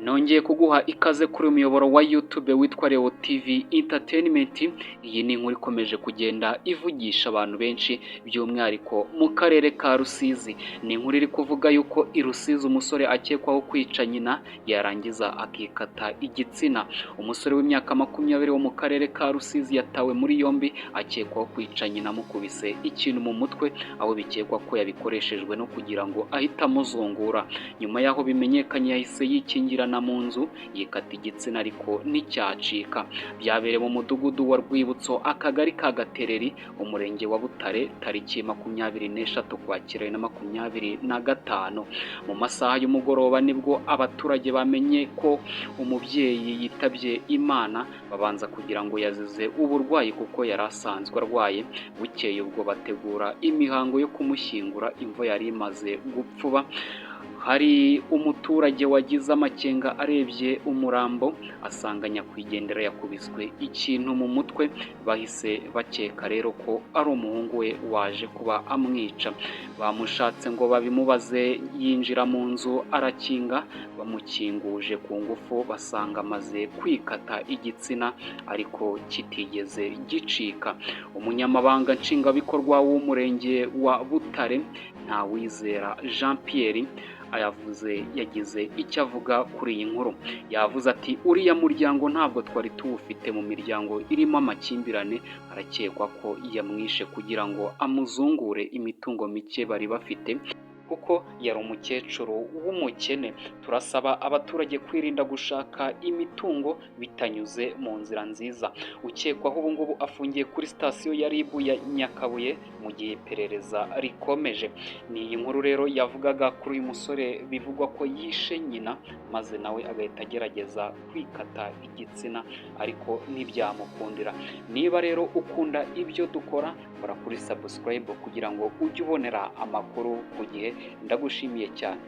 Nongeye kuguha ikaze kuri uyu muyoboro wa YouTube witwa Leo TV Entertainment. Iyi ni inkuru ikomeje kugenda ivugisha abantu benshi, by'umwihariko mu karere ka Rusizi. Ni inkuru iri kuvuga yuko i Rusizi umusore akekwaho kwica nyina, yarangiza akikata igitsina. Umusore w'imyaka 20 wo mu karere ka Rusizi yatawe muri yombi akekwaho kwica nyina amukubise ikintu mu mutwe, aho bikekwa ko yabikoreshejwe no kugira ngo ahite amuzungura. Nyuma y'aho bimenyekanye, yahise yikingirana mu nzu, yikata igitsina, ariko nticyacika. Byabereye mu mudugudu wa Rwibutso, akagari ka Gatereri, umurenge wa Butare, tariki 23 Ukwakira 2025. Mu masaha y'umugoroba nibwo abaturage bamenye ko umubyeyi yitabye Imana, babanza kugira ngo yazize uburwayi kuko yari asanzwe arwaye. Bukeye ubwo bategura imihango yo kumushyingura, imva yari imaze gupfuba. Hari umuturage wagize amakenga, arebye umurambo asanga nyakwigendera yakubiswe ikintu mu mutwe. Bahise bakeka rero ko ari umuhungu we waje kuba amwica. Bamushatse ngo babimubaze, yinjira mu nzu arakinga. Bamukinguje ku ngufu basanga amaze kwikata igitsina ariko kitigeze gicika. Umunyamabanga Nshingwabikorwa w'umurenge wa Butare, Ntawizera Jean Pierre, yavuze, yagize icyo avuga kuri iyi nkuru. Yavuze ati: "Uriya muryango ntabwo twari tuwufite mu miryango irimo amakimbirane. Arakekwa ko yamwishe kugira ngo amuzungure imitungo mike bari bafite, kuko yari umukecuru w'umukene. Turasaba abaturage kwirinda gushaka imitungo bitanyuze mu nzira nziza." Ukekwaho ubu ngubu afungiye kuri sitasiyo ya RIB ya Nyakabuye mu gihe iperereza rikomeje. Ni iyi nkuru rero yavugaga kuri uyu musore bivugwa ko yishe nyina, maze nawe agahita agerageza kwikata igitsina, ariko ntibyamukundira. Niba rero ukunda ibyo dukora, kora kuri subscribe kugira ngo ujye ubonera amakuru ku gihe. Ndagushimiye cyane.